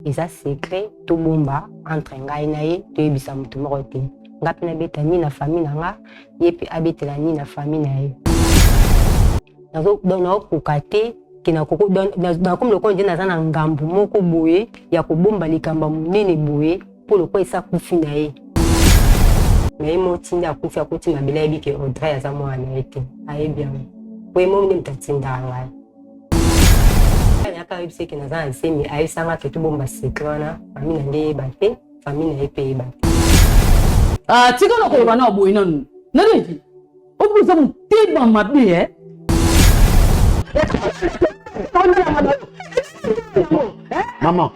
Eza secret tobomba entre ngai na ye, toyebisa moto moko te. Nga mpe nabeta ni na famille na nga, ye mpe abetela ni na famille na ye. Donc nakokoka te ke nakomi lokola nde naza na ngambo moko boye ya kobomba likambo ya monene boye mpo lokola esi akufi na ye. Mais ye moko ti nde akufi akoti mabele ayebi ke Audrey aza mwana na ye te, ayebi yango mpo ye moko nde moto atindaka ngai. Ayaka ayebisa ke naza na zemi, ayebisa nga ke tobomba secret wana, famille na ngai eyeba te, famille na ye mpe eyeba te. Ah, tika na koloba na boye nanu. Naleki, okoza motema mabe eh? Maman.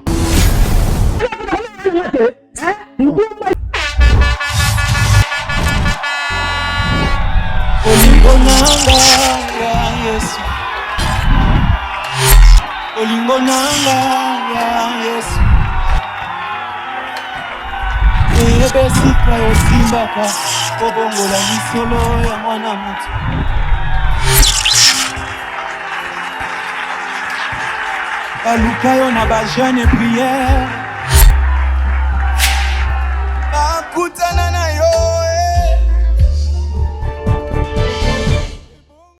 Olingo nanga ya Yesu, olingo nanga ya Yesu, eyeba esika osimbaka kobongola lisolo ya mwana moto. Baluka yo na ba jeune prière bakutana na yo eh.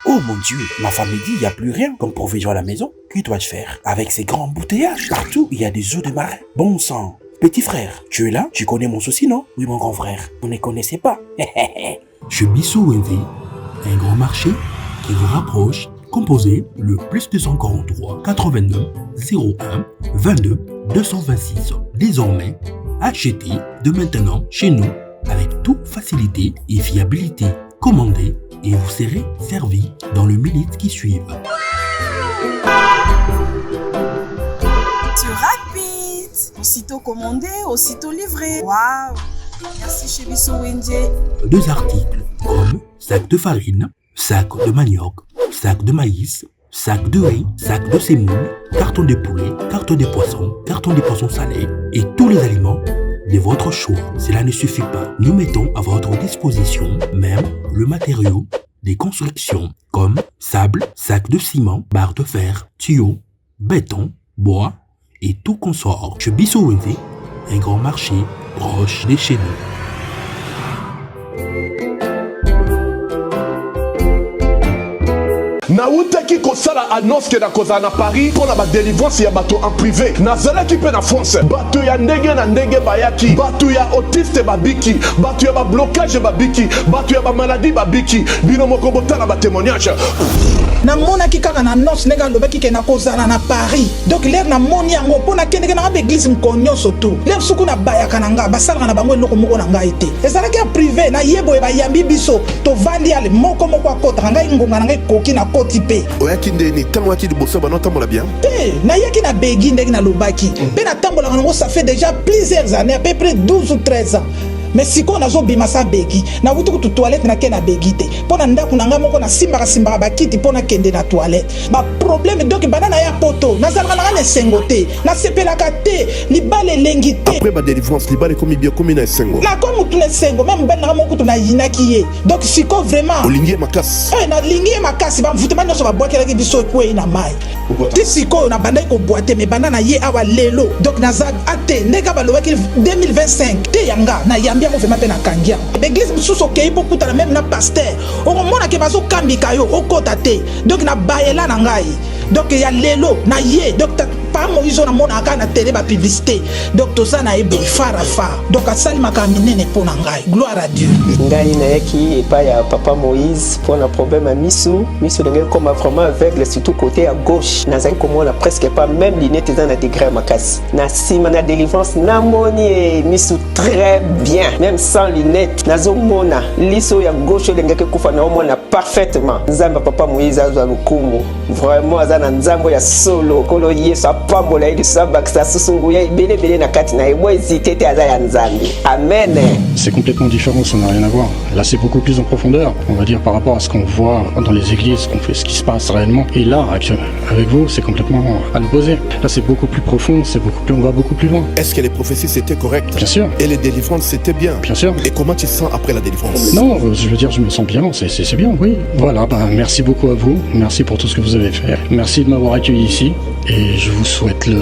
Oh mon Dieu, ma femme me dit, il n'y a plus rien comme provision à la maison. Que dois-je faire Avec ces grands embouteillages, partout, il y a des eaux de marée. Bon sang. Petit frère, tu es là Tu connais mon souci, non Oui, mon grand frère. Vous ne connaissez pas. Chez Bisso Wenze, un grand marché qui vous rapproche, composez le plus 243 89 01 22 226. Désormais, achetez de maintenant chez nous avec toute facilité et fiabilité. Commandez et vous serez servi dans les minutes qui suivent. C'est rapide Aussitôt commandé, aussitôt livré. Waouh Merci chez Bisso Wenze. Deux articles comme sac de farine, sac de manioc, sac de maïs, sac de riz, sac de semoule, carton de poulet, carton de poisson, carton de poisson salé et tous les aliments de votre choix. Cela ne suffit pas. Nous mettons à votre disposition même le matériau des constructions comme sable, sac de ciment, barre de fer, tuyaux, béton, bois et tout consort. Chez Bisso Wenze, un grand marché proche de chez nous. Nawutaki kosala annonce ke nakozala na Paris mpo na ba delivrance ya bato en prive. Nazalaki mpe na France. Bato ya ndenge na ndenge bayaki. Bato ya autiste babiki, bato ya ba blocage babiki, bato ya ba maladie babiki. Bino moko botala ba temoignage. Namonaki kaka na annonce ndenge alobaki ke nakozala na Paris. Donc l'heure namoni yango mpo nakendeke na nga ba eglise mokolo nyonso tout. L'heure mosusu kuna bayaka na nga, basalaka na bango eloko moko na ngai te. Ezalaki ya prive, naye boye bayambi biso. Tovandi ale moko moko akotaka ngai ngonga na ngai ekoki nakoti pe. Oyaki nde nini tango oyaki liboso banda otambola bien? Te nayaki na begui ndenge nalobaki pe natambolaka nango ça fait dejà plusieurs annees à peu près 12 ou 13 ans mais sikoyo nazobima sans begui nawuti kutu toilette nake na begui te po na ndaku na ngai moko nasimbaka simbaka bakiti po nakende na toilette ba problème donc banda naya poto nazalaka na ngai na esengo te Nasepelaka te, libala elengi te. Après ba delivrance libala ekomi bien okomi na esengo. Nakomi mutu na esengo meme mobali nanga moko kutu nayinaki ye donc sikoyo vraiment. Olingi ye makasi. Eh nalingi ye makasi ba mvutema nionso babwakelaki biso ekweyi na mayi ti sikoyo nabandaki kobwa te mais banda naye awa lelo donc naza ate ndenge kaka balobaki 2025 te ya nga nayambi yango vraiment pe nakangi yango ba eglise mosusu okeyi po okutana meme na pasteur okomona ke bazokambika yo okota te donc na bayela na ngai donc ya lelo na ye donc pa moïse oyo namonaka kaka na tele ba publicité donc toza na ye boye far à far donc asali makambo minene mpo na ngai gloire à dieu ngai nayaki epai ya papa moïse mpo na problème ya misu misu ndenge ekoma vraiment aveugle surtout côté ya gauche nazali komona presque pas même lunette eza na degré ya makasi na nsima na délivrance namoni ye misu très bien même sans lunette nazomona liso ya gauche olengaki ekufa naomona parfaitement nzambe papa moïse azwa lokumu vraiment aza na nzambe ya solo nkolo yesu apambola ye lisusu abakisa susu nguya ebele ebele na kati na ye bo ezite te aza ya nzambe amen C'est complètement différent, ça n'a rien à voir. Là, c'est beaucoup plus en profondeur, on va dire, par rapport à ce qu'on voit dans les églises, ce qu'on fait, ce qui se passe réellement. Et là, avec vous, c'est complètement à l'opposé. Là, c'est beaucoup plus profond, c'est beaucoup plus, on va beaucoup plus loin. Est-ce que les prophéties c'était correct Bien sûr. Et les délivrances c'était bien Bien sûr. Et comment tu te sens après la délivrance Non, je veux dire, je me sens bien, c'est bien, oui. Voilà, ben, merci beaucoup à vous, merci pour tout ce que vous avez fait. Merci de m'avoir accueilli ici et je vous souhaite le,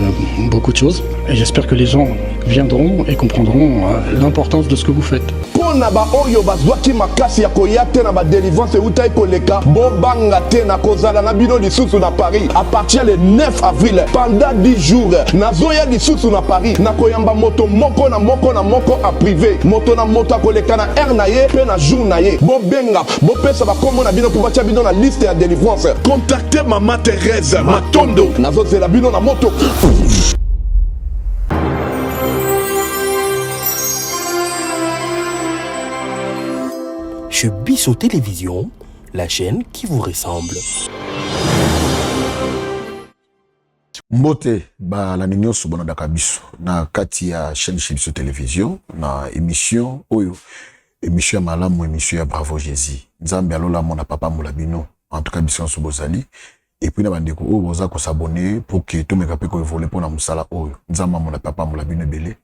beaucoup de choses. Et j'espère que les gens viendront et comprendront euh, l'importance de ce que vous faites. Mpo na baoyo bazwaki makasi ya koya te na badelivrance eutaki koleka, bobanga te, nakozala na bino lisusu na Paris à partir le 9 avril pendant 10 jours. Nazoya lisusu na Paris, nakoyamba moto moko na moko na moko en privé, moto na moto akoleka na heure na ye mpe na jour na ye. Bobenga, bopesa bakombo na bino mpo batia bino na liste ya delivrance. Contacte mama Therese Matondo, nazozela bino na moto. Chez Bisso Télévision, la chaîne qui vous ressemble. Mbote balandi nyonso bolandaka biso na kati ya chaîne chez biso télévision na émission oyo émission ya malamu émission ya bravo Jésus nzambe alola mona papa mola bino en tout cas biso nyonso bozali et puis na bandeko oyo boza kosabonner pour que tomeka mpe koévolue mpo na mosala oyo nzambe amona papa mola bino ebele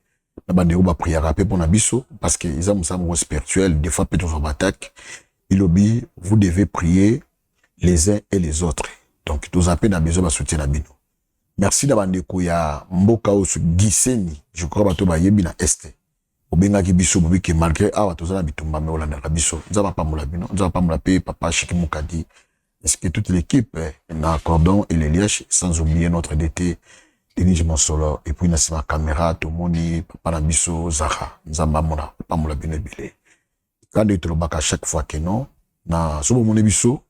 na bandeko bapriaka mpe mpo na biso parce que eza mosala moko spirituel des fois mpe tozwa baattaque ilobi vous devez prier les uns et les autres donc toza mpe na besoin basoutien na bino merci na bandeko ya mboka oyo Gisenyi je crois bato bayebi na este obengaki biso bobi ke malgré awa toza na bitumba me olandaka biso nzambe apambola bino nzambe apambola mpe papa Chiki Mukadi ainsi que toute l'équipe na cordon et les lièges sans oublier notre DT Denis Monsolo et puis na nsima caméra tomoni papa na biso Zara nzambe amona apambola bino ebele kande tolobaka chaque fois que non na so bomoni biso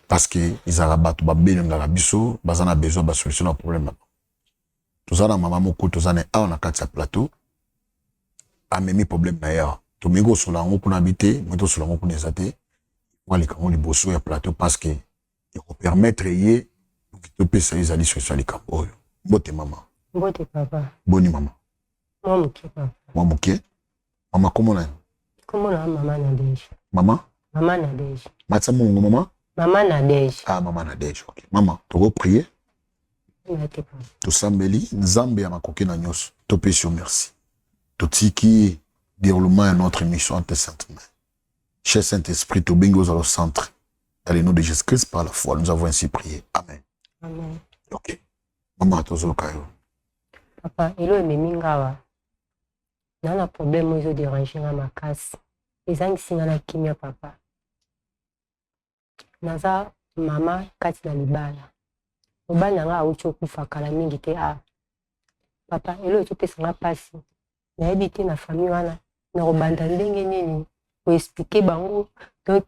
parce que ezalaka bato babelengaka biso baza na besoin basolution na problème na bango toza na mama moko toza na awa na kati ya plateau amemi problème na ye awa tomengi kosola yango kuna bi te moi tosola yango kuna eza te aleka yango liboso ya plateau parce que ekopermettre ye topesa ye ezali solution ya likambo oyo. Mbote mama. Mbote papa. Boni mama? Mwa moke papa. Mwa moke. Mama kombo na? Kombo na mama Nadege. Mama? Mama Nadege. Matisa mongo mama? Mama Nadege. Ah mama Nadege, okay. Mama, toko prier. Tosambeli Nzambe ya makoki na nyonso. Topesi yo merci. Totiki déroulement ya notre émission entre saintes mains. Cher Saint-Esprit, tobengi ozala au centre. Dans le nom de Jésus-Christ, par la foi, nous avons ainsi prié. Amen. Amen. Ok. Mama, tozoyoka yo. Papa, elo ememi nga awa. Na na problème oyo ezoderange nga makasi. Ezangisi nga na kimia papa. Naza mama kati na libala. Mobali na nga awuti okufa kala mingi te a. Papa, elo ezopesa nga mpasi. Nayebi te na famille wana nakobanda ndenge nini koexplike bango. Donc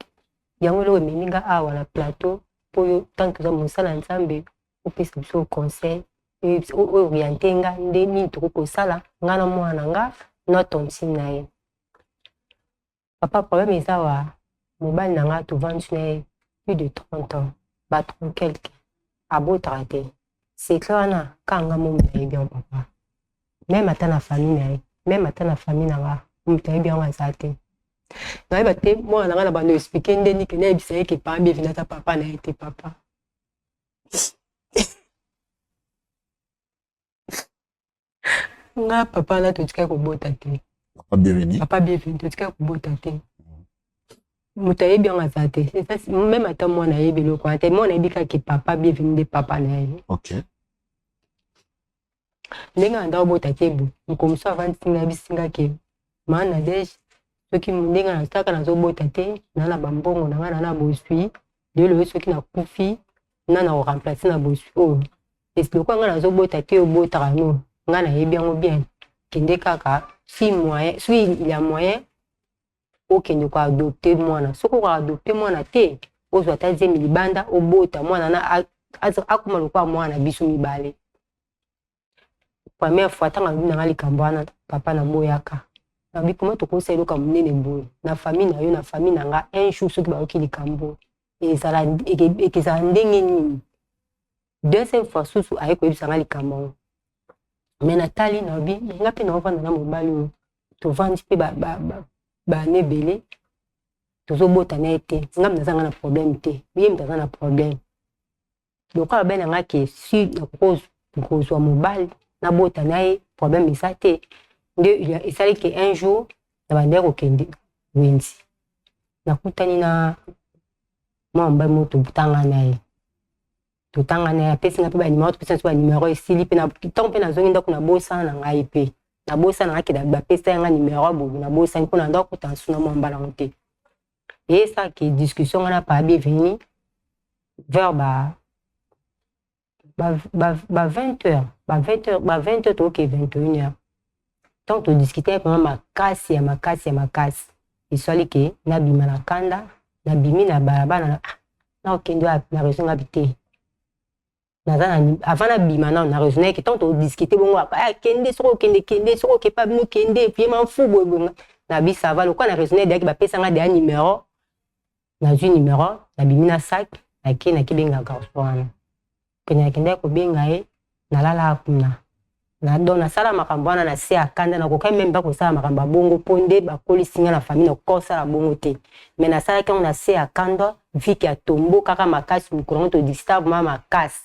yango eloko ememi nga awa na plateau mpo yo tant que oza mosala ya Nzambe opesa biso conseil oyo oriente nga nde nini tokoki kosala nga na mwana na nga na tontine na ye. Papa, problème eza wa mobali na nga tovandi na ye plus de 30 ans ba 30 quelque abotaka te. Secret wana kaka nga momi nayebi yango papa. Même ata na famille na ye, même ata na famille na nga moto ayebi yango aza te. Nayeba te mwana na nga na bando expliquer nde nini ke nayebisa ye ke papa Bienvenu aza papa na ye te papa. Nga papa na totikaki kobota te. Papa Bienvenu. Papa Bienvenu totikaki kobota te. Moto ayebi yango aza te. Même ata mwana ayebi eloko wana te. Mwana ayebi kaka ke papa Bienvenu nde papa na ye. Ok. Ndenge anda obota te bo. Mokolo mosusu avandisi ngai ayebisi ngai ke mama Nadège soki ndenge nasalaka nazobota te na na bambongo na ngai na na bozwi lelo oyo soki nakufi na na koremplace na bozwi oyo. Esi lokola ngai nazobota te obotaka no ngai nayebi yango bien kende kaka si moyen soki il y a moyen okende koadopte mwana soki okoadopte mwana te ozwa ata zemi libanda obota mwana na akoma lokola mwana na biso mibale. Première fois ntango alobi na ngai likambo wana papa naboyaka nabi koma tokosala eloko ya monene boye na famille na yo na famille na nga un jour soki bayoki likambo ezala ekezala ndenge nini. Deuxième fois susu aye koyebisa nga likambo yango me natali nabi nga mpe naovanda na mobali oyo tovandi mpe bana ebele. Tozobota na ye te, nga naza nga na problème te, ye moto aza na problème. Lokola babe na nga ke si nakoki kozwa mobali nabota na ye, problème eza te. Nde esali ke un jour na bandaki kokende wenzi, nakutani na mwa mobali moko totanga na ye, totanga na ye, apesi nga mpe banimero, topesa biso banimero. Esili mpe ntango mpe nazongi ndako, nabosana na ngai mpe nabosana nga ke bapesa nga nimero boye, nabosani mpo na ndako kuta nsu na mwa mbala yango te. Eyesaki discussion nga na pa Bienvenu vers ba 20 heures, ba 20 heures, ba 20 heures tokoke 21 heures. Ntango todiscute vraiment makasi ya makasi ya makasi, eswali ke nabima na kanda, nabimi na balabala na nakokende na raison ngabi te. Naza na avant nabima nano na raisonne ke ntango todiscute bongo, kende, soki okende, kende, soki okepa bino, kende vraiment fu boye boye. Nabi ça va, lokola na raisonne deyaki bapesanga deya numero, nazwi numero, nabimi na sac, nake nakebenga garçon wana. Kende nakendaki kobenga ye, nalalaka kuna na donc nasala makambo wana na se ya kanda. Nakokaki meme mpa kosala makambo ya bongo mpo nde bakolisi nga na famille, nakoka kosala bongo te, mais nasalaki yango na se ya kanda. Viki atombo kaka makasi mokolo yango, todiscuta ma makasi.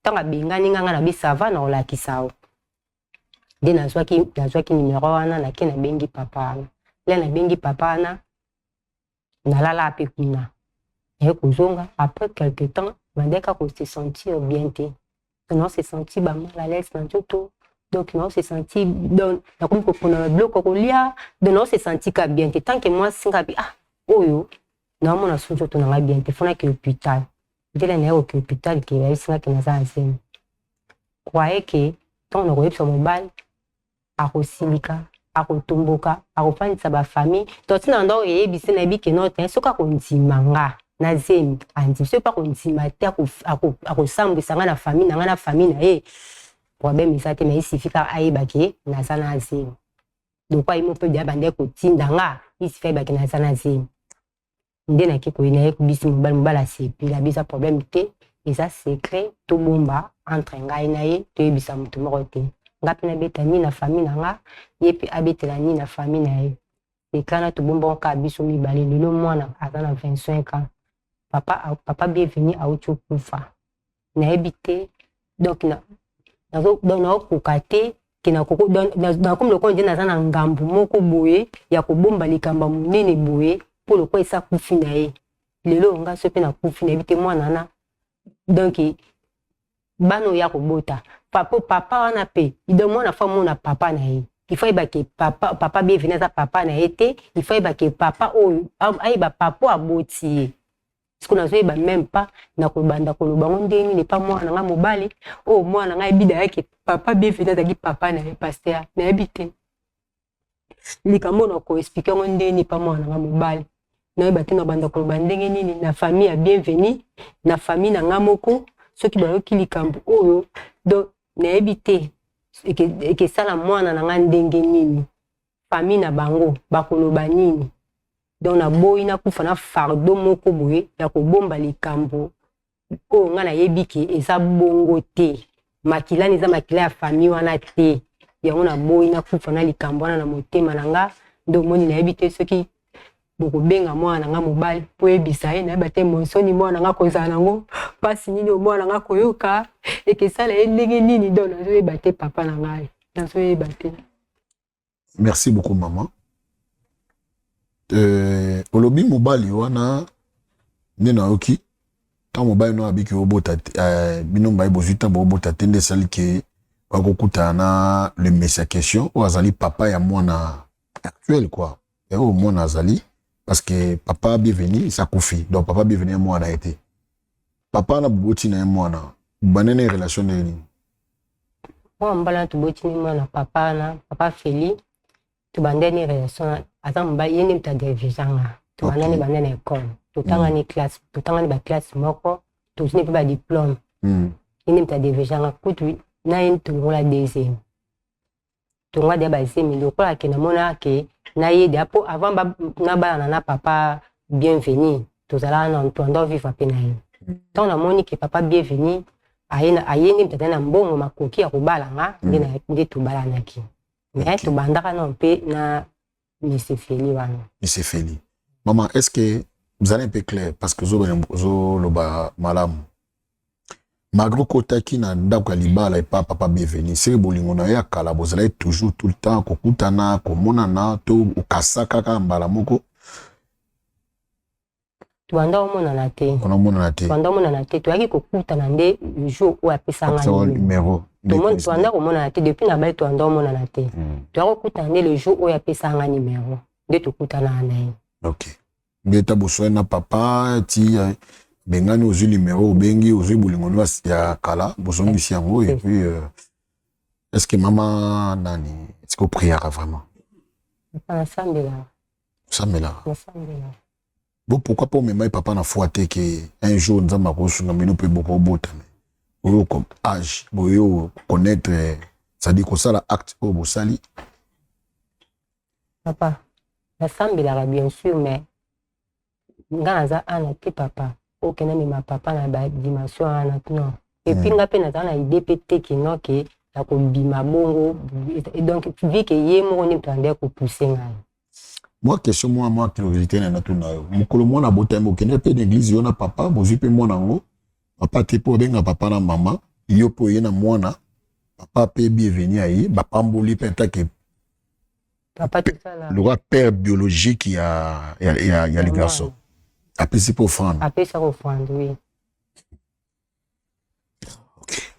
Ntango abengani nga, nga na bi ça va, na kolakisa yo. Nde nazwaki numero wana, nake nabengi papa wana. Le nabengi papa wana, nalala mpe kuna. Naye kozonga après quelque temps, bandeka kose sentir bien te, nao se sentir ba mal à l'aise na nzoto. Donc nao se sentir, donc nakomi kopona biloko ya kolia, donc nao se sentir ka bien te. Tant que mwasi nga bi ah oyo naomona so nzoto na ngai bien te, fonaki hôpital. Ndele naye koke hôpital, ke bayebisi nga ke naza na zemi. Croye ke ntango nakoyebisa mobali, akosilika, akotomboka, akofandisa bafamille. To ntina ndako eyebisi, nayebi ke no te, soki akondima nga na zemi, andimi. Soki mpe akondima te, akosambwisa nga na famille na nga na famille na ye, problème eza te. Mais isifi kaka ayeba ke naza na zemi. Lokwa ye mo mpe deya bandeki kotinda nga, isifi ayeba ke naza na zemi. Nde nake koyina ye kobisi mobali, mobali asepeli, abisa problème te, eza secret, tobomba entre ngai na ye, toyebisa motu moko te. Nga mpe nabeta ni na famille na nga, ye mpe abetela ni na famille na ye. Secret wana tobomba kaka biso mibale. Lelo mwana aza na 25 ans. Papa Bienvenu auti okufa, nayebi te. Donc naokoka te ke nakomi lokola nde naza na ngambu moko boye ya kobomba likambo ya monene boye, mpo lokola esi akufi na ye. Lelo nga so mpe nakufi, nayebi te mwana wana, donc bana oyo ya kobota papa, papa wana mpe, donc mwana faut amona papa na ye. Il faut ayeba ke papa Bienvenu aza papa na ye te. Il faut ayeba ke papa oyo, ayeba papa oyo aboti ye. Parce que nazoyeba même pas na kobanda koloba ngo ndenge nini epa mwana na nga mobali oyo. Mwana na ngai yebi dayake papa Bienvenu azalaki papa na ye. Pasteur, nayebi te likambo oyo nakoexpliquer yango ndenge nini epa mwana na nga mobali. Nayeba te nabanda koloba ndenge nini na famille ya Bienvenu, na famille na nga moko, soki bayoki likambo oyo. Donc nayebi te ekesala mwana na nga ndenge nini, famille na bango bakoloba nini. Donc naboyi nakufa na fardeau moko boye ya kobomba likambo oyo nga nayebi ke eza bongo te, makila eza makila ya famille wana te. Yango naboyi nakufa na likambo wana na motema na nga. Nde omoni, nayebi te soki bokobenga mwana na nga mobali mpo oyebisa ye. Nayeba te monsoni mwana na nga kozala nango mpasi nini, oyo mwana na nga koyoka ekesala ye ndenge nini. Donc nazoyeba te, papa na ngai, nazoyeba te. Merci beaucoup, maman. Olobi mobali wana nde nayoki ntango mobali no abiki obota bino mbaye bozwi ntango bobota te, nde esali ke bakokutana na le messia question oyo azali papa ya mwana actuel quoi, oyo mwana azali, parce que papa Bienvenu esi akufi. Donc papa Bienvenu ya mwana ye te. Papa wana boboti na ye mwana, banene relation ndenge nini? Mwa mbala tobotini mwana, papa wana, papa Feli, tobandani relation. Aza mobali, ye nde moto adevisa nga. Tobandani banda na ekole, totangani classe, totangani baclasse moko, tozwini mpe badiplôme. Ye nde moto adevisa nga. Kutu na ye tolongola deuxième, tonga deya bazemi. Lokola ke namona ke na ye deya, mpo avant nabalana na papa Bienvenu, tozalaka na toanda vivre mpe na ye. Ntango namoni ke papa Bienvenu aye nde moto azali na mbongo, makoki ya kobala nga, nde tobalanaki. Mais tobandaka nano mpe na Monsieur Feli wana. Monsieur Feli. Maman, est-ce que vous allez un peu clair parce que ozoloba malamu. Malgré okotaki na ndako ya libala epa papa Bienvenu, seke bolingo na yo ya kala bozalaki toujours tout le temps kokutana, komonana to okasaka kaka mbala moko? Tobanda omonana te. Omonana te. Tobanda omonana te, toyaki kokutana nde jour oyo apesanga numero. Tobanda komonana te depuis na bali, tobanda omonana te. Toyaki kokutana nde le jour oyo apesanga numero nde tokutanaka na ye. Ok. Nde ta boswani na papa ti bengani, ozwi numero, obengi, ozwi bolingo no ya kala, bozongisi yango. Et puis est ce que mama nani, est ce que opriaka vraiment? Nasambelaka. Osambelaka? Nasambelaka. Bon, pourquoi pas omema ye papa na foi te ke un jour Nzambe akosunga bino mpe bokobotama oyo comme âge boyo connaître, c'est-à-dire kosala acte oyo bosali? Papa, nasambelaka bien sûr, mais nga naza ana te papa okende mema papa na badimension wana, non. Et puis nga mpe naza na idée mpe te ke non, ke ya kobima bongo. Donc vu ke ye moko nde moto andeki kopousse ngai. Mwa question, mwa curiosité na natuna yo. Mokolo mwana abotami, okende mpe na église, yo na papa, bozwi mpe mwana yango, papa te mpo obenga papa na mama, yo mpe oye na mwana, papa mpe Bienvenu aye, bapamboli mpe atake Papa tosala lokola père biologique ya le garçon, apesi mpe offrande? Apesaka offrande, oui. Ok,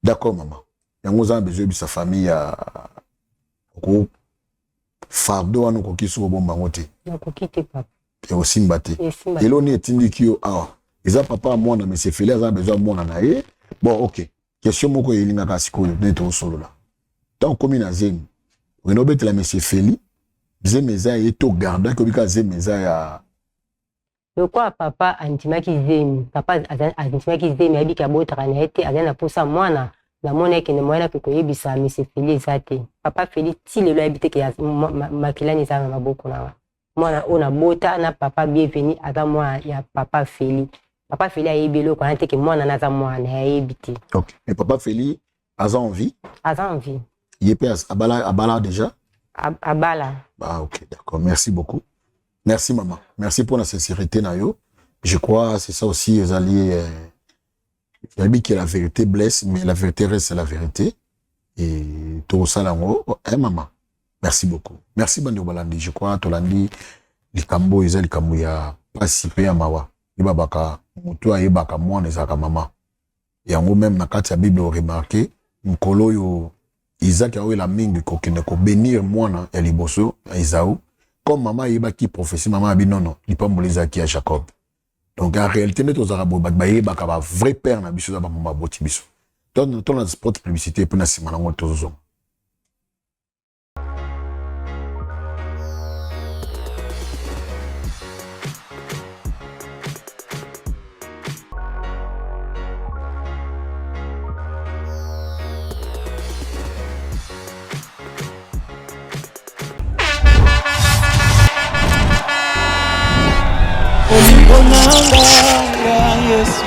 d'accord mama. Yango oza na besoin oyebisa famille ya oko fardeau wana, okoki soki obomba yango te? Nakoki te, papa. Ekosimba te. Esimba. Eloko nini etindiki yo awa? Eza papa ya mwana, mais Feli aza na besoin ya mwana na ye. Bon, ok, question moko elingaka sikoyo nde tozosolola. Ntango okomi na zemi, okende obetela monsieur Feli zemi eza ye to gardaki, obika zemi eza ya Lokola papa andimaki zemi, papa andimaki zemi, ayebiki abotaka na ye te, azali na mposa mwana. Namoni akende moyen ake koyebisa monsieur Feli eza te. Papa Feli ti lelo ayebi te ke makilani eza na maboko na nga. Mwana oyo nabota na papa Bienvenu aza mwana ya papa Feli. Papa Feli ayebi eloko wana te ke mwana na aza mwana, ayebi te. Ok, mais papa Feli aza en vie? Aza en vie. Ye mpe abala, abala déjà? Abala. Ah ok, d'accord, merci beaucoup. Merci maman, merci pour la sincérité na yo. Je crois c'est ça aussi ezali nayebi que la vérité blesse, mais la vérité reste la vérité et tokosala yango, eh maman. Merci beaucoup. Merci bandeko balandi. Je crois tolandi likambo, eza likambo ya pasi mpe ya mawa. Yebabaka motu ayebaka mwana ezalaka mama. Yango même na kati ya Bible oremarke mokolo oyo Isaac awela mingi kokende kobenir mwana ya liboso ya Esau, comme mama ayebaki prophétie, mama abi nono, lipamboli ezalaki ya Jacob. Donc en réalité nde tozalaka boye, bato bayebaka ba vrai père na biso eza bamama baboti biso. To na spot publicité mpe na nsima nango tozozonga. Olingo nanga ya Yesu,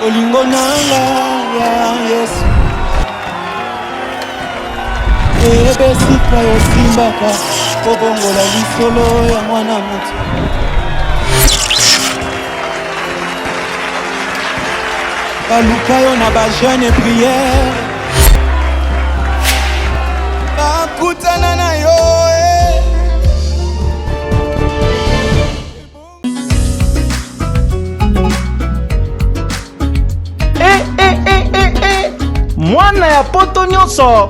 olingo nanga ya Yesu, eyeba esika osimbaka kobongola lisolo ya mwana moto. Baluka yo na bajeune priere, bakutana na yo eh. Eh, eh, eh, eh, eh. Mwana ya poto nyonso,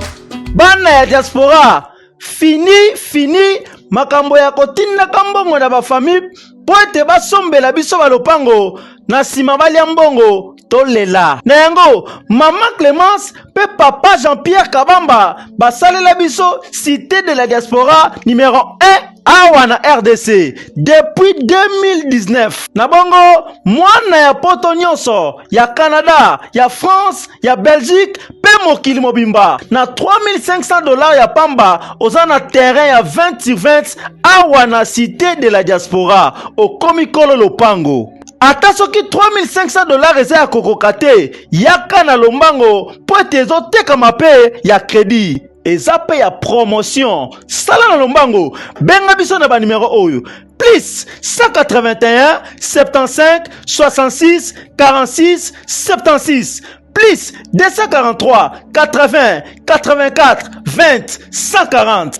bana ya diaspora, fini fini makambo ya kotindaka mbongo na bafamille mpo ete basombela biso balopango, na nsima balia mbongo tolela. Na yango mama Clemence mpe papa Jean-Pierre Kabamba basalela biso Cité de la Diaspora numéro 1 awa na RDC depuis 2019. Na bongo mwana ya poto nyonso, ya Canada, ya France, ya Belgique mpe mokili mobimba, na 3500 $ ya pamba oza na terrain ya 20 sur 20 awa na Cité de la Diaspora, okomi kolo lopango. Ata soki 3500 $ eza ya kokoka te, yaka na lombango mpo ete ezotekama mpe ya kredi. eza mpe ya promotion. Sala na lombango, benga biso na banimero oyo plus 181 75 66 46 76 plus 243 80 84 20 140.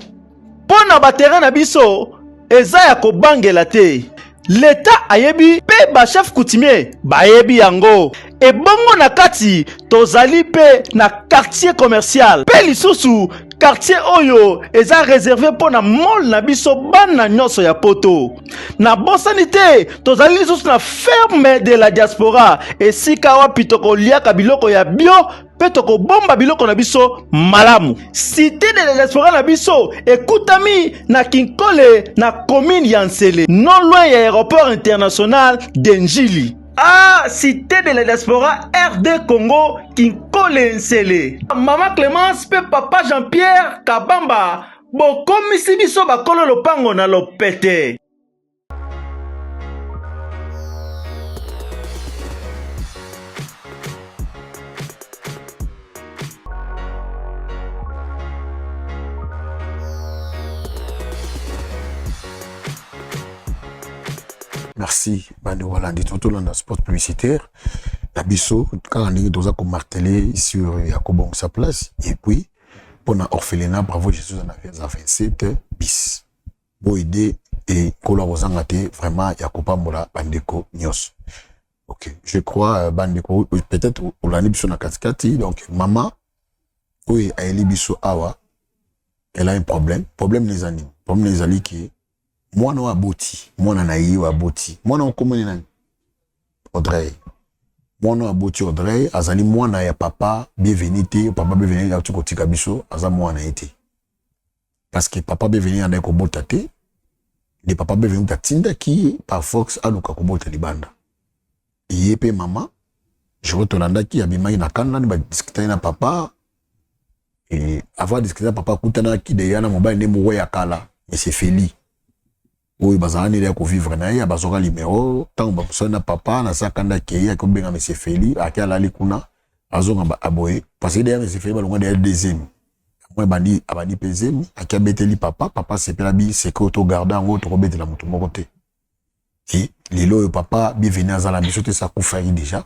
Mpo na baterrain na biso eza ya kobangela te. Leta ayebi mpe ba chef coutumier bayebi yango. Ebongo na kati tozali mpe na quartier commercial mpe lisusu quartier oyo eza reserve mpo na mall na biso bana nyonso ya poto. Nabosani te tozali lisusu na ferme de la diaspora, esika wapi tokoliaka biloko ya bio mpe tokobomba biloko na biso malamu. Cité de la diaspora na biso ekutami na Kinkole na commune ya Nsele, non loin ya aéroport international de Njili. Ah, Cité de la diaspora RD Congo, Kinkole Nsele. Mama Clémence mpe papa Jean-Pierre Kabamba bokomisi biso bakolo lopango na lopete. Merci bandeko balandi, totolanda spot publicitaire na biso kaka ndenge toza komartele sur ya kobongisa place et puis mpona orphelinat Bravo Jesus na 27 bis bo aider et nkolo akozanga te vraiment ya kopambola bandeko nyonso. Ok, je crois bandeko peut-être olandi biso na katikati. Donc mama oyo ayeli biso awa, elle a un problème. Problème eza nini? Problème ezali ke mwana oyo aboti, mwana na ye oyo aboti, mwana oyo komoni nani? Audrey. Mwana oyo aboti Audrey azali mwana ya papa Bienvenu te. Papa Bienvenu auti kotika biso, aza mwana ye te parce que papa Bienvenu andaki kobota te. Nde papa Bienvenu atindaki ye par force aluka kobota libanda. Ye mpe mama joro tolandaki abimaki na kanda nde badiskutaki na papa. Et avant discuter na papa, akutanaki deya na mobali nde moko ya kala, monsieur Feli, oyo bazala nde ya kovivre na ye. Bazwaka limero ntango bakosali na papa na sa kanda, akei akobenga monsieur Feli, ake alali kuna, azonga aboye parce que deya monsieur Feli balongwa deya deuxième yango ebandi, abandi mpe zemi. Ake abeteli papa, papa asepela bi secret, togarde yango, tokobetela moto moko te. E lelo oyo papa Bienvenu aza na biso te, sa akufaki déjà.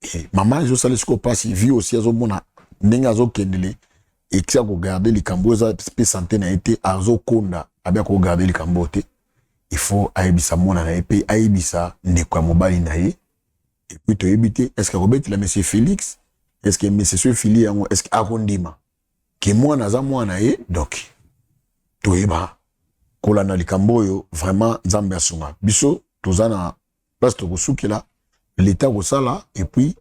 E mama ezosala sikoyo mpasi vie aussi, azomona ndenge azokendele eti akogarde likambo oyo eza mpe sante na ye te, azokonda abi akogarde likambo oyo te. Il faut ayebisa mwana na ye mpe ayebisa ndeko ya mobali na ye. Et puis toyebi te est ce que akobetela monsieur Félix, est ce que monsieur so efili yango, est ce que akondima ke mwana aza mwana ye? Donc toyeba kolanda likambo oyo vraiment. Nzambe asunga biso. Toza na place tokosukela l'état kosala et puis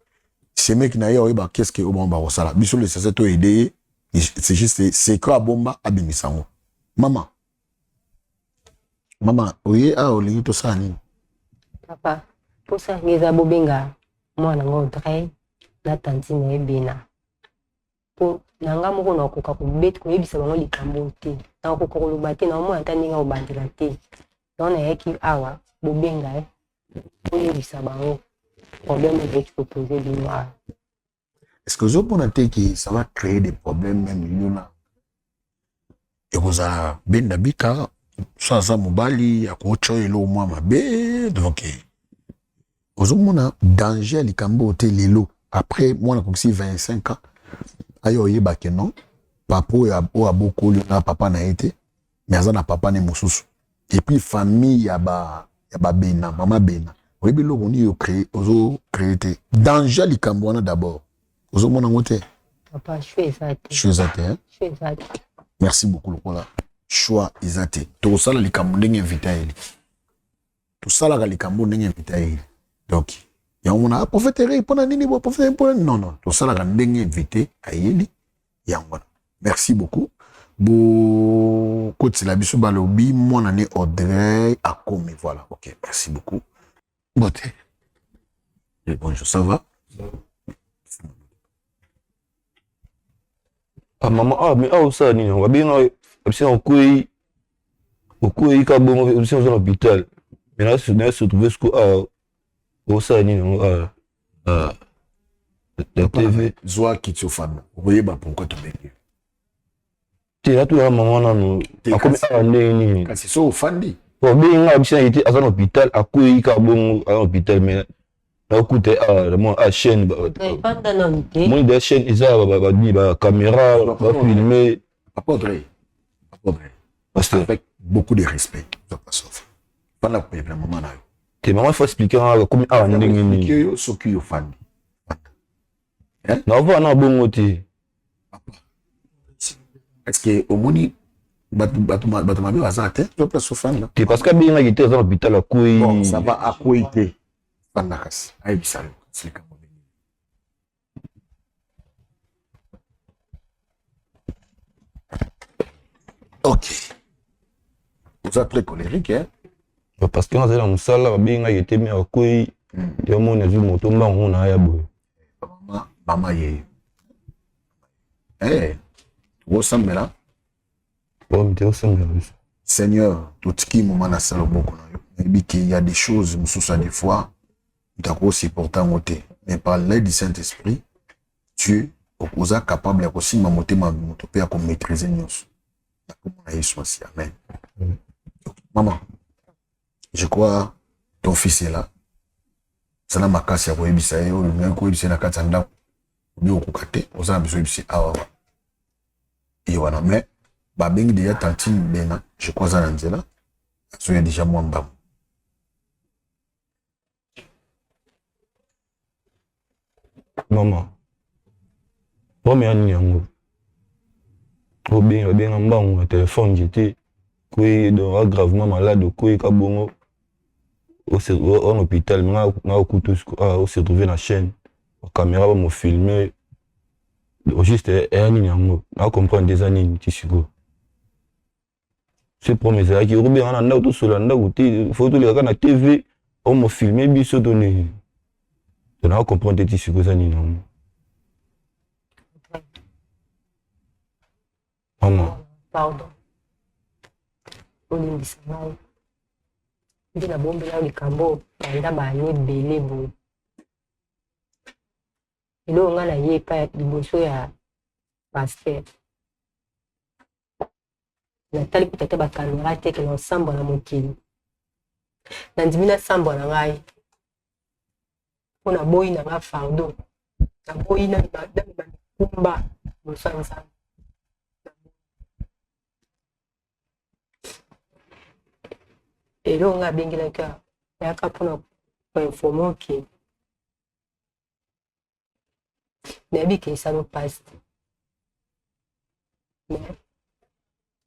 semeki na ye oyeba qu'est ce que oyo bango bakosala. Biso l'essentiel toyede ye, c'est juste secret abomba, abimisa yango. Mama, mama, oye awa olingi tosala nini? Papa, mposa yango eza bobenga mwana ngo Audrey na tantine na ye Bena, mpo na nga moko nakoka koyebisa bango likambo te, nakoka koloba te, naomona ata ndenge akobandela te. Yango nayaki awa, bobenga ye, boyebisa bango problème oyo ezalaki kopose bino awa. Est-ce que ozomona te que ça va créer des problèmes? Même yo na ekozala benda bika so aza mobali akotya oyo eloko mwa mabe. Donc ozomona danger ya likambo oyo te? Lelo après mwana akokisi 25 ans, ayo oyeba ke non, papa oyo oyo abokoli na papa na ye te, mais aza na papa ne mosusu. Et puis famille ya ba ya babena, mama Bena, oyebi eloko nini ocrée, ozocrée te danger ya likambo wana d'abord? Ozomona yango te? Papa, choix eza te. Choix eza te, hein? Choix eza te. Merci beaucoup. Lokola choix eza te, tokosala likambo ndenge invité ayeli. Tosalaka likambo ndenge invité ayeli. Donc yango mona, ah, prophète Eric mpona nini bo prophète mpona nini? Non, non, tosalaka ndenge invité ayeli yango wana. Merci beaucoup. Bokotela biso, balobi mwana ne Audrey akomi. Voilà, ok, merci beaucoup. Mbote. Et bonjour, ça va? Ah mama, ah mais ah osala nini yango? Babenga biso na okwei, okwei ka bongo biso oza na hôpital, mais na se retrouve siko awa. Osala nini yango awa na TV? Zwa kiti ofanda, okoyeba pourquoi tobengi. Te natuna mama nanu akomi awa ndenge nini? Kasi so ofandi. Obengi nga biso na ye te aza na hôpital akwei kaka bongo aza na hôpital mais nakokuta ye awa namona a chaîne moni da chaîne eza banini ba caméra bafilme. Papa Audrey, Papa Audrey, Pasteur. Avec beaucoup de respect, fanda kopepela mama na yo. Te mama faut expliquer nga akomi awa ndenge nini. Yo soki ofandi. Naovanda na bongo te. Est-ce que omoni bato bato bato mabe baza te to place ofanda? Te parce que abengaki te aza na hôpital akwei. Bon, ça va akwei te. Fanda kasi ayebisa yo kasi likambo nini. Ok. Oza très colérique hein? Parce que nazali na mosala babengaki te me akwei yo moni azwi moto mbango na ya boye. Mama, mama ye. Eh, osambela. Bon, te osambela biso. Seigneur, totiki moma na sala loboko na yo. Nayebi qu'il y a des choses mosusu ya des fois moto akosupporte yango te. Mais par l'aide du Saint-Esprit, Dieu oza capable ya kosimba motema ya moto mpe ya komaîtrise nyonso. Na kombo na Yesu Masiya. Amen. Mm. Maman, je crois ton fils est là. Zala makasi ya koyebisa ye oyo olingaki koyebisa ye na kati ya ndako obi okoka te oza na biso oyebisi awa ye wana mais babengi deja tantine bena je crois aza na nzela azoya deja mwa mbangu. Mama, problème ya nini yango? Obenga babenga mbangu na telefone jete kwe donc a gravement malade okwei ka bongo en hôpital nga nga okutu o se retrouver na chaîne caméra ba mo filmer au juste eya nini yango na comprendre eza nini ti sikoyo. Ce problème ezalaki okobenga na ndako tosolola ndako te fo toleka kaka na tv omo filme biso to nini tona comprendre te ti sikoyo eza nini yango mama. Pardon, olimbisa ngai nde nabombela yo likambo banda baane ebele boye. Eloko ngai naye epai liboso ya pasteur natali kutu ata bakamera te ke nasambwa na mokili nandimi nasambwa na ngai mpo naboyi na ngai fardo naboyi namema mikumba liboso ya nzambe. Eloko ngai abengelaki ayaka mpona koinforme oke nayebi ke esali mpasi te mais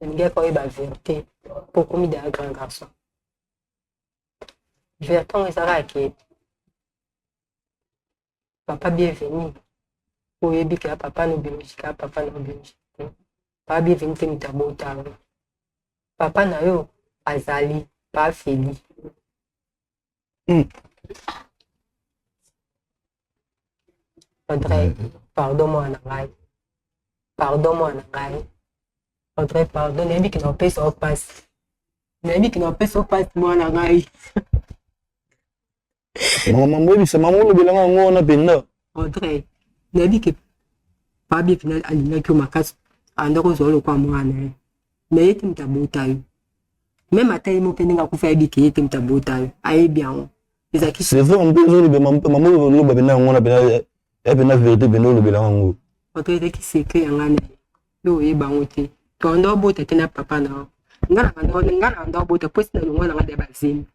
nalingaki oyeba verité mpo okomi deya grand garçon. Verité yango ezalaka ke papa bienvenu oyebi ke ya papa no biologique ya papa no biologique te, papa bienvenu te moto abota yo, papa na yo azali pa Feli. Audrey, pardon mwana na ngai, pardon mwana na ngai Audrey, pardon. Nayebi ke naopesa yo mpasi, nayebi ke naopesa yo mpasi mwana na ngai. Mama moyebisa mama olobelanga yango wana mpenza. Audrey, nayebi ke Fabie mpena alingaki yo makasi, anda kozwa yo lokola mwana ye, me ye te moto abota yo. Meme ata ye moko mpe ndenge akufi ayebi ke ye te moto abota yo, ayebi yango. Ezalaki c'est vrai mpe ozoloba mama oloba mpenza yango wana mpenza ya mpenza vérité mpenza olobelanga yango. Audrey, ezalaki secret ya ngai na ye, yo oyeba yango te. Toanda obota te na papa na yo, nga na anda obota mpo esi na longwa na ngai deya bazemi,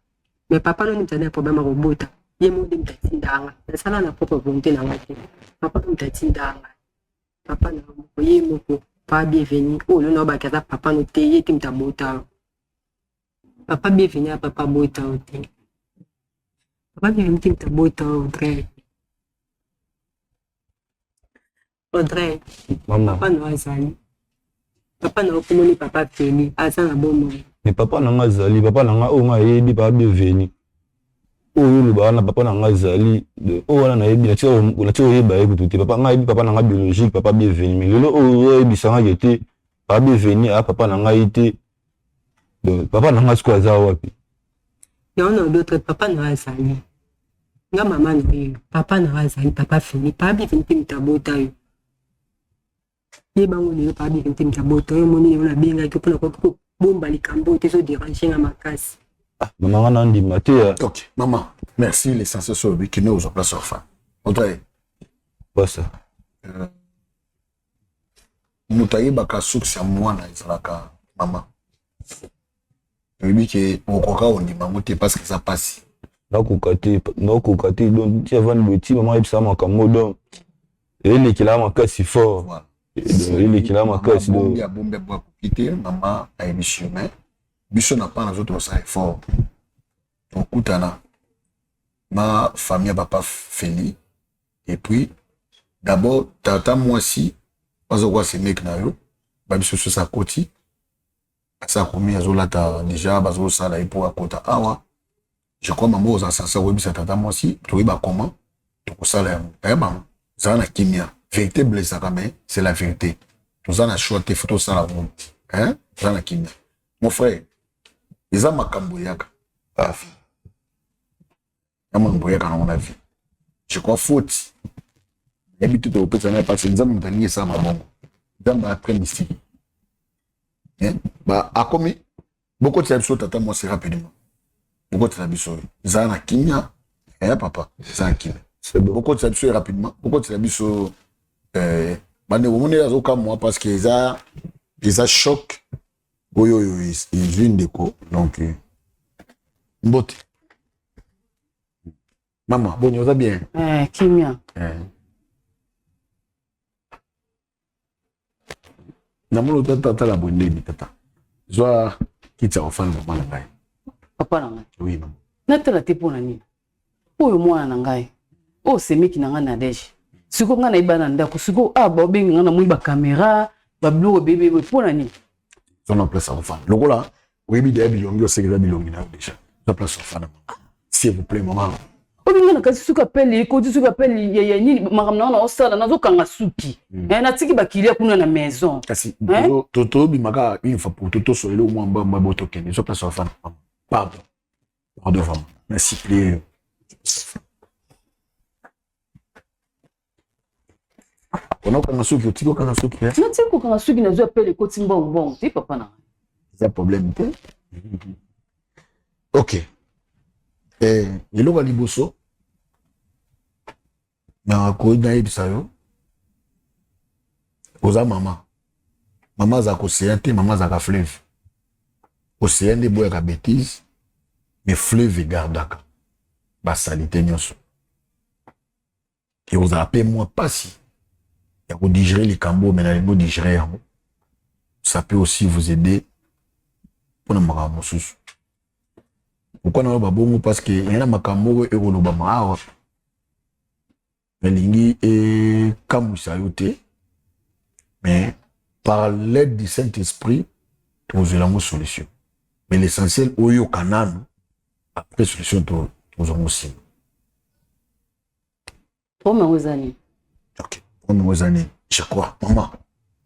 mais papa no nde moto aza na problème ya kobota, ye moko nde moto atindaka nga, nasala na propre volonté na nga te, papa no moto atindaka nga. Papa na yo moko ye moko papa bienvenu oyo lona obaki aza papa no te, ye te moto abota yo. Papa bienvenu ya papa abota yo te, papa bienvenu te moto abota yo. Audrey, Audrey, mama papa na yo azali, papa na yo komoni papa Feli aza na bomoi. Me papa na nga azali papa na nga oyo nga ayebi papa bienvenu oyo oloba wana papa na nga azali oyo wana nayebi natia oyeba ye kutu te. Papa nga ayebi papa na nga biologique papa bienvenu, mais lelo oyo oyebisa nga ke te papa bienvenu aya papa na ngai te, donc papa na nga sikoyo aza wapi? Yango na obi papa na yo azali, nga mama na yo, papa na yo azali papa Feli, papa bienvenu mpe moto abota yo. Yeba ngo lelo papa Bienvenu te moto abota yo, omoni lelo nabengaki yo mpo nakoki kobomba likambo oyo te, ezoderange nga makasi. Mama, nga nandima te ya. Ok mama, merci. L'essentiel so olobi kende kozwa place orphan Audrey. Basa. Moto ayebaka source ya mwana ezalaka mama. Oyebi ke okoka ondima yango te parce que eza mpasi. Nakoka te, nakoka te. Donc ti avandi boye, ti mama ayebisaka makambo, donc elekela makasi fort, elekela makasi. Donc abombi, abombi, abombi, akoki te. Mama ayebisi yo, mais biso na pana zo tosala effort, tokutana na famille ya papa Feli et puis d'abord tata mwasi bazokoka semeki na yo, babiso sosi akoti, asi akomi, azolata déjà, bazosala ye mpo akota awa. Je crois mama oza sasa koyebisa tata mwasi, toyeba comment tokosala yango. Eh mama, zala na kimia. Vérité blessaka, mais c'est la vérité. Toza na choix te, faut tosala yango, hein. Toza na kimia, mon frère. Eza makambo eyaka na vie, ya makambo eyaka nango na vie. Je crois faute nayebi te, tokopesa naye parce Nzambe moto alingi esala mabongo. Nzambe aza très mystique. Ba akomi bokotela biso tata mwasi rapidement, bokotela biso oyo. Zala na kimia eh papa, zala na kimia. Bokotela biso ye rapidement, bokotela biso bandeko. Omoni azokamwa parce que eza choc oyo ezwi ndeko. Donc mbote mama, boni, oza bien? Eh, kimia. Namoni tata, tala boye ndeni. Tata, zwa kiti ya kofanda, mama na ngai. Papa na ngai. Oui mama. Natala te mpo na nini? Oyo mwana na ngai, oyo semeki na ngai Nadege. Sikoyo ngai nayeba na ndako, sikoyo awa baobenga ngai, namoni bakamera, babiloko ebebebe, mpo na nini? Zwa na place ya kofanda. Lokola oyebi deya bilongi, oseki, eza bilongi na yo déjà. Zwa place ya kofanda mama, s'il vous plaît mama. Obi nga na kasi soki apele ekoti, soki apele ya nini, makambo na nga naosala, nazokanga suki. Natiki bakilia kuna na maison. Kasi tobimaka une fois pour tout, tosolele mwa mbamba bo tokende. Zwa place ya kofanda mama, pardon, pardon, vraiment merci plaît. Ona okanga suki, otiki okanga suki? Natiki kokanga suki, nazwi apele ekoti mbongo mbongo te, papa na ngai. Eza problème te. Ok, eloko ya liboso nakoki nayebisa yo, oza mama. Mama azalaka océan te, mama azalaka fleuve. Océan nde eboyaka bétise, mais fleuve egardaka basaleté nyonso. Ekozala mpe mwa mpasi ya kodigérer likambo oyo, mais nalingi odigérer yango. Ça peut aussi vous aider mpona makambo mosusu. Pourquoi naloba bongo? Parce que eya na makambo oyo ekolobama awa, nalingi ekamwisa yo te, mais par l'aide du Saint-Esprit tokozwela yango solution. Mais l'essentiel, oyoka nanu, après solution tozwa yango nsima. Problème yango eza nini? Ok, problème yango eza nini? Je crois mama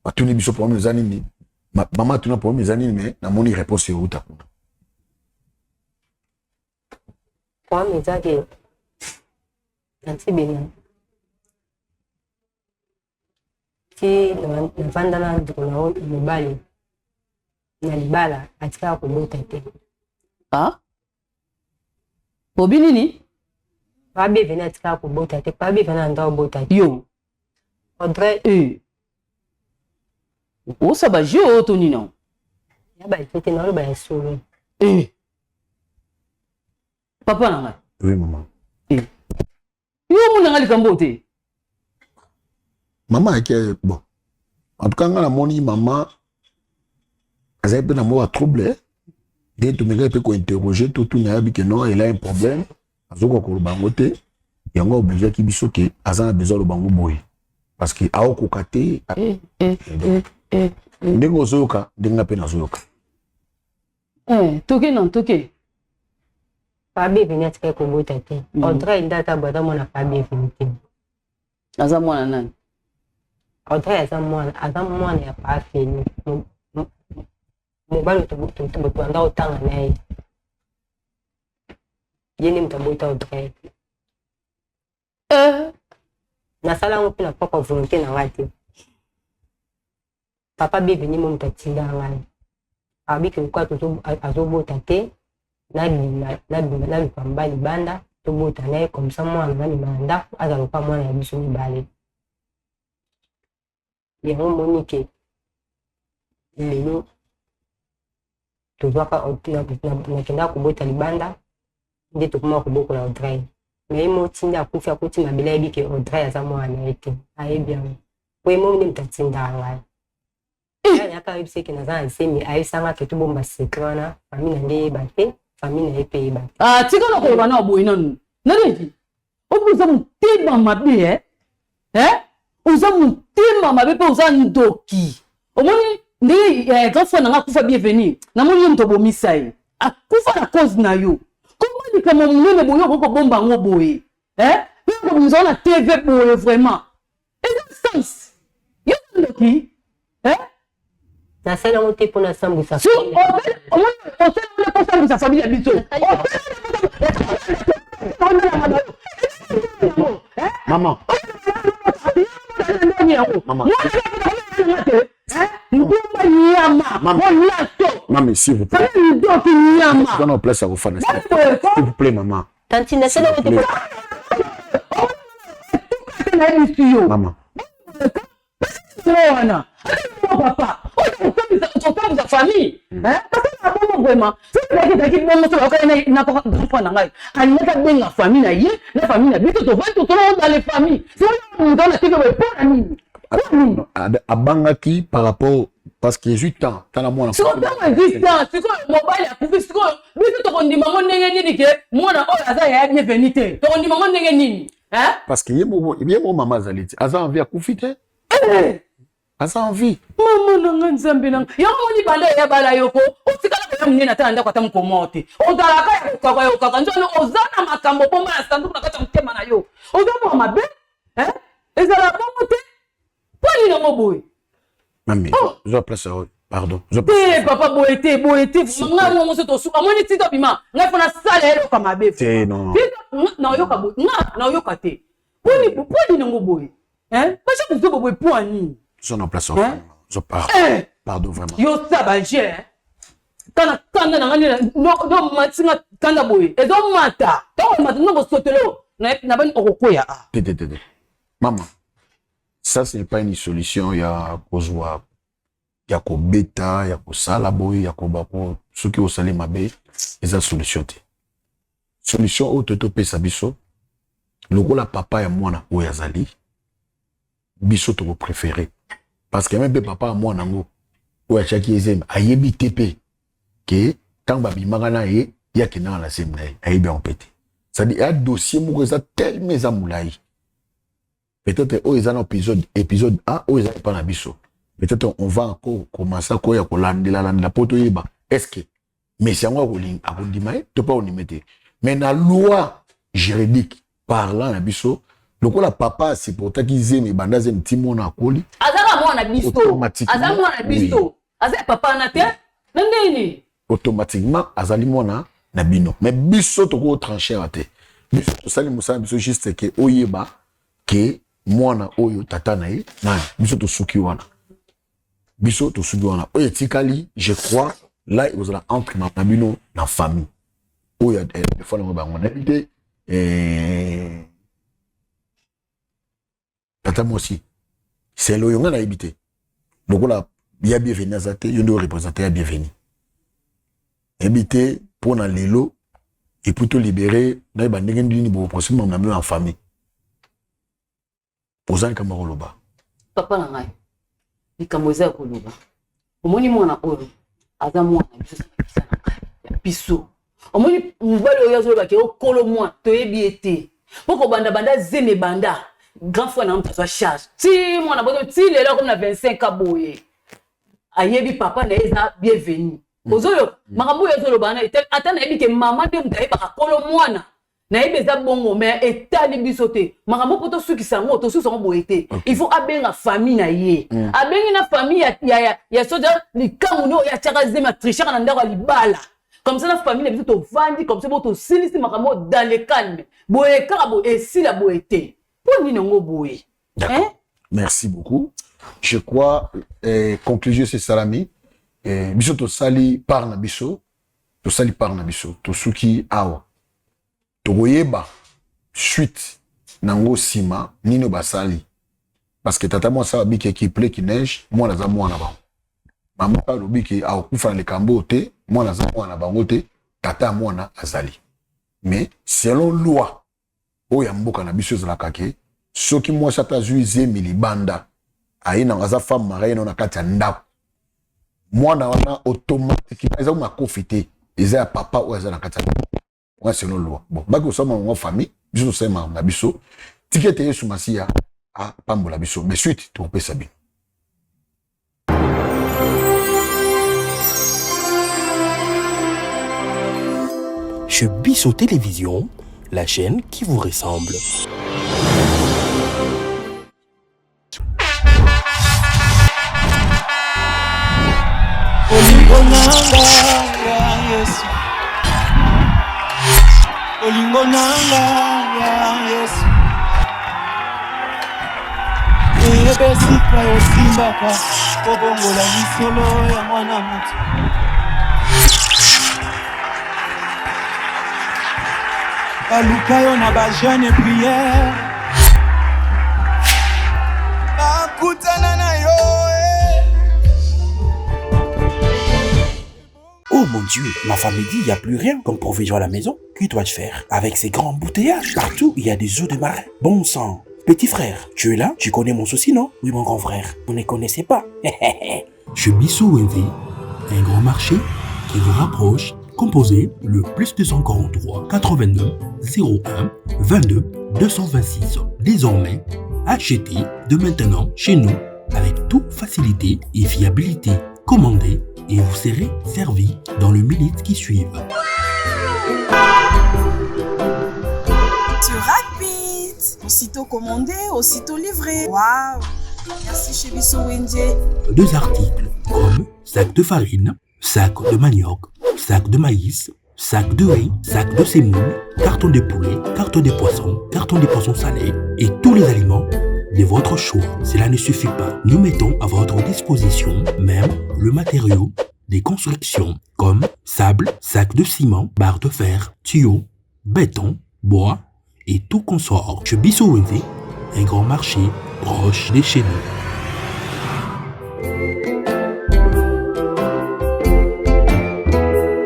atuni biso problème eza nini. Mama atuna problème eza nini, mais namoni réponse euta kuna. Problème eza ke nanti bena ti navanda na ndeko na yo mobali na libala, atikaka kobota te. Ah, obi nini? Papa Bienvenu atikaka kobota te. Papa Bienvenu anda obota te. Yo. Audrey. Eh. Osaba jeu oyo to nini yango? Ya baje te, naloba ya solo. Eh. Papa na ngai. Oui mama. Eh. Yo omona ngai likambo oyo te. Mama ayaki, bon, en tout cas nga namoni mama azali mpe na mwa trouble nde tomekaki mpe kointerroger, totuna, yabi ke non, elle a un problème, azokoka koloba yango te. Yango obligeaki biso ke aza na besoin aloba yango boye parce que aokoka te. Eh, eh, eh, eh. Ndenge ozoyoka, ndenge nga mpe nazoyoka. Eh, toke na toke. Papa Bienvenu atikaki kobota te. Audrey nde ata boye aza mwana Papa Bienvenu te. Aza mwana nani? Audrey aza mwana ya Papa Feli, mobali tobanda kotanga na ye. Ye nde moto abota Audrey. Eh. Nasala yango mpe na propre volonté na ngai te. Papa Bienvenu mo moto atinda ngai. Alobi ke lokola azobota te, nabima nabima naluka mobali libanda tobota na ye comme ça mwana nabima na ndako azala lokola mwana ya biso mibale. Yango omoni ke lelo tozwaka nakendaka kobota libanda nde tokoma kobokola Audrey. Mais ye moko ti nde akufi akoti mabele ayebi ke Audrey aza mwana na ye te, ayebi yango. Po ye moko nde moto atindaka ngai. Ngai nayaka ayebisa ke naza na zemi, ayebisa nga ke tobomba secret wana, famille na nde eyeba te, famille na ye pe eyeba te. Ah, tika na koloba na boye nanu. Nadege, obi oza motema mabe eh? Eh? Oza motema mabe pe oza ndoki. Omoni ndenge eh, grand frère na nga akufa bienvenu. Namoni yo moto obomisa ye. Akufa na cause na yo. Comment likambo monene boye okoki kobomba yango boye? Eh? Pe okobimisa yango na TV boye vraiment. Eza sens. Yo oza ndoki. Eh? Nasali yango te mpo nasambwisa Si osali omoni osali yango mpo osambwisa famille ya biso. Osali yango Maman. Maman. Ndumba nyama. Molato. Maman, s'il vous plaît. Ndoki nyama. Zwana place ya kofanda. S'il vous plaît, maman. Tantine nasali yango te mpo nayebisi yo. Maman. Wana papa oyo okosambisa famille basala bongo vraiment soki ezalaki ezalaki bongo soki bakokaki na grand frère na ngai alingaki abenga famille na ye na famille na biso tovandi tosolo dans les familles soki moto na tv boye mpo na nini Abangaki par rapport parce que ezwi temps tala mwana sikoyo ntango ezwi temps sikoyo mobali akufi sikoyo biso tokondima ngo ndenge nini ke mwana oyo aza yaya bienvenu te tokondima ngo ndenge nini parce que ye moko mama azali te aza envie akufi te aza envie mama na nga nzambe na nga yango moni banda ya bala yoko otikala koya monene ata na ndako ata mokomo te ozalaka ya kokaka ya kokaka nzambe oza na makambo bomba na sanduku na kati ya motema na yo oza mwa mabe ezala bongo te mpo nini yango boye mami zwa place oyo pardon te papa boye te boye te ngai mwa moso tosuka amoni tito bima ngai mpo nasala eloko mabe te non naoyoka boye nga naoyoka te mpo nini yango boye baza kozoba boye mpo ya nini zwa na place oyo zwa pardon pardon vraiment yo sa baje kana kanda na ngai nomati nga kanda boye ezomata ntango mata ntango sotelo na bani okokweya a te te te mama ça ce n'est pas une solution ya kozwa ya kobeta ya kosala boye ya koba ko soki osali mabe eza solution te solution oyo toyei topesa biso lokola papa ya mwana oyo azali biso tokopréféré parce que meme mpe papa ya mwana yango oyo atiaki ye zemi ayebi te mpe ke ntango babimaka na ye ye akendaka na zemi na ye ayebi yango mpe te c'est-à-dire ya dossier moko eza tellement eza molai peut-être oyo eza na épisode épisode A oyo eza epa na biso peut-être on va encore commencer koya kolandela landela mpo toyeba est-ce que mesi yango akondima ye to mpe akondima te mais na loi juridique parlant na biso lokola papa asupportaki zemi ebanda zemi ti mwana akoli azaka mwana biso aza mwana biso aza ya papa na te na ndenge automatiquement azali mwana na bino mais biso tokoki trancher te biso tosali mosala biso juste ke oyeba ke mwana oyo tata na ye nani biso tosuki wana biso tosuki wana oyo etikali je crois là ekozala entre na bino na famille oyo defo nango bango nayebi te tata mwasi selo oyo ngai nayebi te lokola ya bienvenu aza te yo nde orepresente ya bienvenu nayebi te mpo na lelo epuis tolibere nayeba ndenge nini bokoprocede na bino en famille oza likambo ya koloba papa na ngai likambo eza ya koloba omoni mwana oyo aza mwana biso biso na ngai ya biso omoni mobali oyo azoloba ke okolo mwana toyebi ye te mpo kobanda banda zemi ebanda grand frère na moto azwa charge ti mwana boto ti lelo akomi na 25 boye ayebi papa na ye eza bienvenu ozoyoka makambo oyo azoloba wana ata nayebi ke mama nde moto ayebaka kolo mwana nayebi eza bongo mais etali biso te makambo mpo tosukisa yango tosukisa yango boye te il faut abenga famille na ye mm. abengi na famille ya, ya, ya, ya soja likambo nde oyo atiaka zemi atrichaka na ndako ya libala comme ça na famille na biso tovandi comme ça bo tosilisi makambo dans le calme boye kaka boye esila boye te mpo nini yango boye D'accord. Merci beaucoup. Je crois eh, conclusion esi esalami eh, biso tosali part na biso, tosali part na biso, tosuki awa. Tokoyeba suite nango nsima nini basali, parce que tata mwasi abiki qu'il pleut qu'il neige, mwana aza mwana bango. Mama mpe alobi ke akokufa na likambo oyo te, mwana aza mwana bango te, tata ya mwana azali. Mais selon loi oyo ya mboka na biso ezalaka ke soki mwasi ata azwi zemi libanda, aye na aza femme mariée na kati ya ndako, mwana wana automatiquement eza makofi te, eza ya papa oyo aza na kati ya ndako wana selon loi. Bon, baki kosala bango famille, biso tosali makambo na biso, tika ete Yesu Masiya apambola biso. Mais suite tokopesa bino. Chez Bisso Télévision, la chaîne qui vous ressemble. Olingo nanga ya Yesu, olingo nanga ya Yesu, eyeba esika osimbaka kobongola lisolo ya mwana moto. Baluka yo na ba jeune prière, bakutana na yo eh. Oh mon Dieu, ma femme dit il n'y a plus rien comme provision à la maison. Que dois-je faire? Avec ces grands embouteillages, partout il y a des eaux de marais. Bon sang. Petit frère, tu es là? Tu connais mon souci, non? Oui, mon grand frère. Vous ne connaissez pas. Chez Bisso Wenze, un grand marché qui vous rapproche, composé le plus 243 89 01 22 226. Désormais, achetez de maintenant chez nous avec toute facilité et fiabilité. Commandez et vous serez servi dans les minutes qui suivent. Sur Rapid, aussitôt commandé, aussitôt livré. Waouh! Merci chez Bisso Wenze. Deux articles comme sac de farine, sac de manioc, sac de maïs, sac de riz, sac de semoule, carton de poulet, carton de poisson, carton de poisson salé et tous les aliments de votre choix. Cela ne suffit pas. Nous mettons à votre disposition même le matériau des constructions comme sable, sac de ciment, barre de fer, tuyaux, béton, bois et tout consort. Chez Bisso Wenze, un grand marché proche de chez nous.